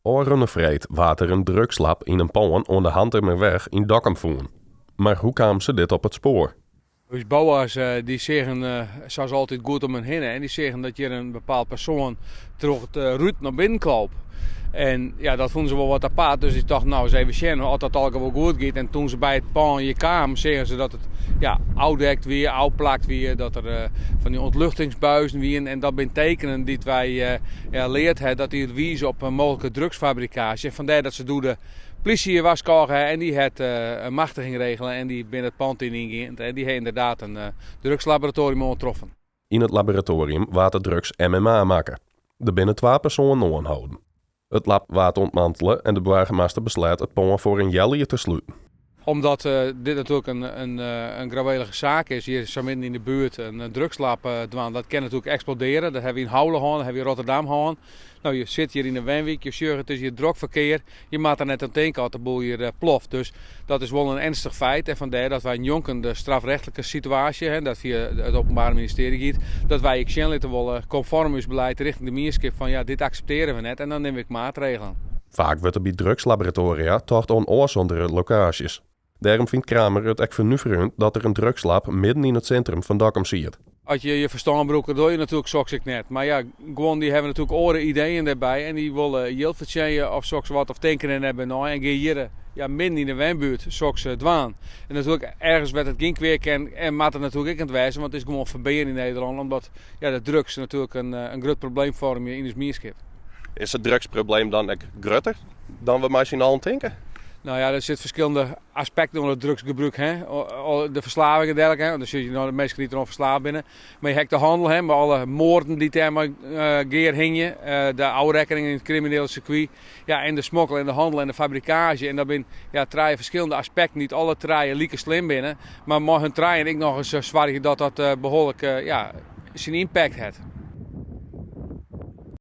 Ofrûne freed waard der in drugslab yn in pân oan de Hantumerweg yn Dokkum fûn. Mar hoe kamen se dit op it spoar? Us boa's dy seagen sa as altyd goed om hun hinne en dy seagen dat hjir in bepaald persoan troch it rút nei binnen kroop. En ja, dat fûnen se wol wat apart, dus dy tochten nou eens even sjen oft dat allegear wol goed giet. En toen se by it pân hjir kamen, seagen se dat it ja, ôfdekt wie, ôfplakt wie, dat der fan dy ûntluchtingsbuizen wienen. En dat binne tekenen dy't wy ja, leard ha dat dy wize op in mooglike drugsfabrikaasje. En fandêr dat se doe de plysje warskôge ha en dy hat in machtiging regele en dy binne it pand yn yngien en dy ha ynderdaad in drugslaboratorium oantroffen. Yn it laboratoarium waard de drugs MMA makke. Der binne twa persoanen oanholden. It lab waard ûntmantele en de boargemaster besleat it pân foar in healjier te sluten. Omdat dit natuerlik in grouwélige saak is, hjir sa midden yn de buert in drugslab dwaan, dat kin natuerlik eksplodeare. Dat hawwe wy yn Haule hân, dat hawwe wy yn Rotterdam hân. No, je sit hjir yn de wenwyk, je sjogge it is hjir drok ferkear. Je moatte der net oan tinke as de boel hjir ploft. Dus dat is wol in ernstich feit en fandêr dat wy njonken de strafrechtlike situaasje, hè, dat fia it Openbare Ministerie giet, dat wy ek sjen litte wolle, konform ús beleid rjochting de mienskip, fan ja, dit akseptearje we net en dan nimme we ek maatregelen. Faak wurdt der by drugslaboratoaria tocht oan ôfsûndere lokaasjes. Dêrom fynt Kramer it ek fernuverjend dat der in drugslab midden yn it sintrum fan Dokkum siet. As je je ferstân brûke, dogge je natuerlik soks ek net. Mar ja, guon dy hawwe natuerlik oare ideeën dêrby en dy wolle jild fertsjinje of soks wat of tinke der net by nei en gean hjir ja, midden yn de wenbuert soks dwaan. En natuerlik ergens wêr't it gjin kwea kin en moat it natuerlik ek net wêze, want it is gewoan ferbean yn Nederlân omdat ja, de drugs natuerlik in grut probleem foarmje yn ús mienskip. Is it drugsprobleem dan ek grutter dan we mei syn allen tinke? Nou ja, der sit ferskillende aspekten oan it drugsgebrûk. Hè? De ferslaving en dergelijke. Hè? Dan sjoch je no de minsken dy't deroan ferslaafd binne. Mar je ha ek de hannel, hè, mei alle moarden dy't dêrmei gearhingje. De ôfrekkeningen yn it kriminele sirkwy. Ja, en de smokkel en de hannel en de fabrikaazje. En dat binne ja, trije ferskillende aspekten dy't alle trije like slim binne. Mar mei hun trijen ek noch ris soargje dat dat behoarlik ja, syn ympakt hat.